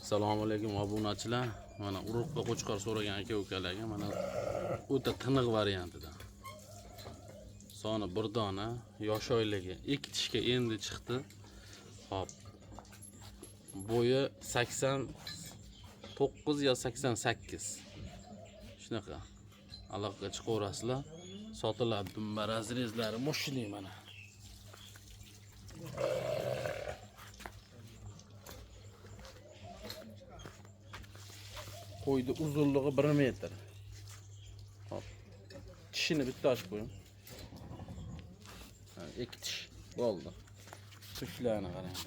Assalomu alaykum obunachilar. Mana urug'ga qo'chqor so'ragan aka ukalarga mana o'ta tiniq variantida. Soni bir dona, yosh oyligi ikki tishga endi chiqdi. Hop. Bo'yi 89 yo 88. Shunaqa. Aloqaga chiqaverasizlar. Sotiladi dumba razrezlari мощный mana. Qo'yni uzunligi 1 metr. Hop. Tishini bitta ochib qo'ying. Ha, ikki tish bo'ldi. Tushlarini qarang.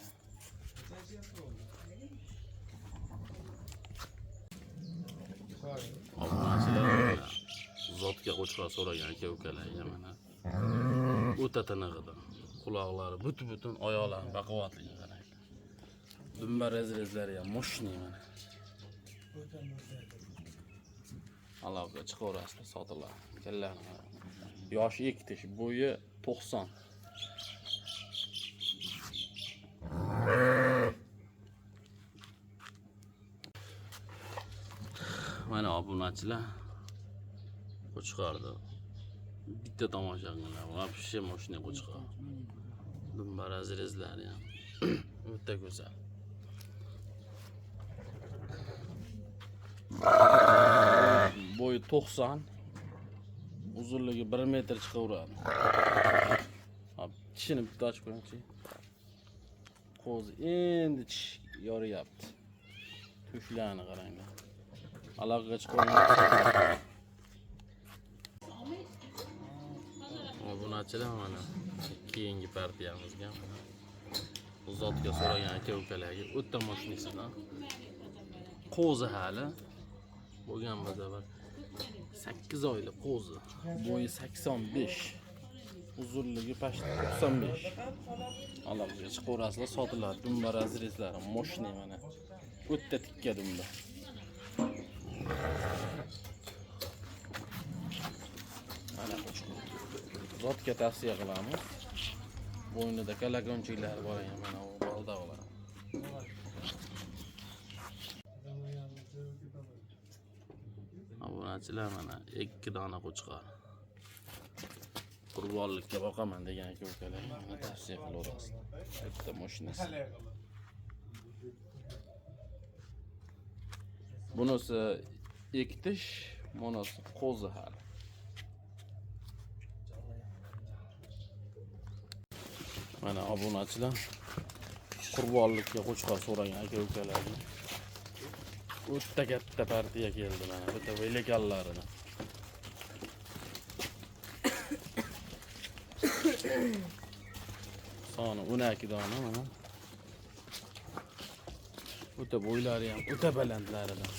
Obunachilar zotga qo'chqor so'ragan aka ukalarga mana o'ta tinig'idan. Quloqlari butun, oyoqlari baquvvatligi qarang. Dumba razrezlari ham мощный mana. Aloqaga chiqaverasizlar, sotiladi. Kallani qarang. Yoshi ikki tish, bo'yi 90. Mana obunachilar qo'chqorni bitta tomosha qilinglar. Вообще мощный qo'chqor. Dumba razrezlari ham o'ta go'zal. Bo'yi 90, uzunligi 1 metr chiqaveradi. Hop, tishini bitta ochib qo'yingchi. Qo'zi endi tish yoriyapti. Tushlarini qaranglar. Aloqaga chiqaveradi. Obunachilar mana keyingi partiyamizga mana zotga so'ragan aka ukalarga o'ta мощный sidan. Qo'zi hali bo'lgan bo'lsa bir 8 oylik qo'zi. Bo'yi 85. Uzunligi почти 95. Aloqaga chiqaverasizlar, sotiladi. Dumba razrezlari мощный mana. O'ta tikka dumba. Mana qo'chqor. Zotga tavsiya qilamiz. Bo'ynida kalakonchiklari bor ekan mana u baldoqlar. Obunachilar mana ikki dona qo'chqor. Qurbonlikka boqaman degan aka ukalar mana tavsiya qilaverasizlar. Bitta mashinasi. Bunisi ikki tish, bunisi qo'zi hali. Mana obunachilar qurbonlikka qo'chqor so'ragan aka ukalarga o'ta katta partiya keldi mana bitta velikanlarini. Soni 12 dona mana. O'ta bo'ylari ham o'ta balandlaridan.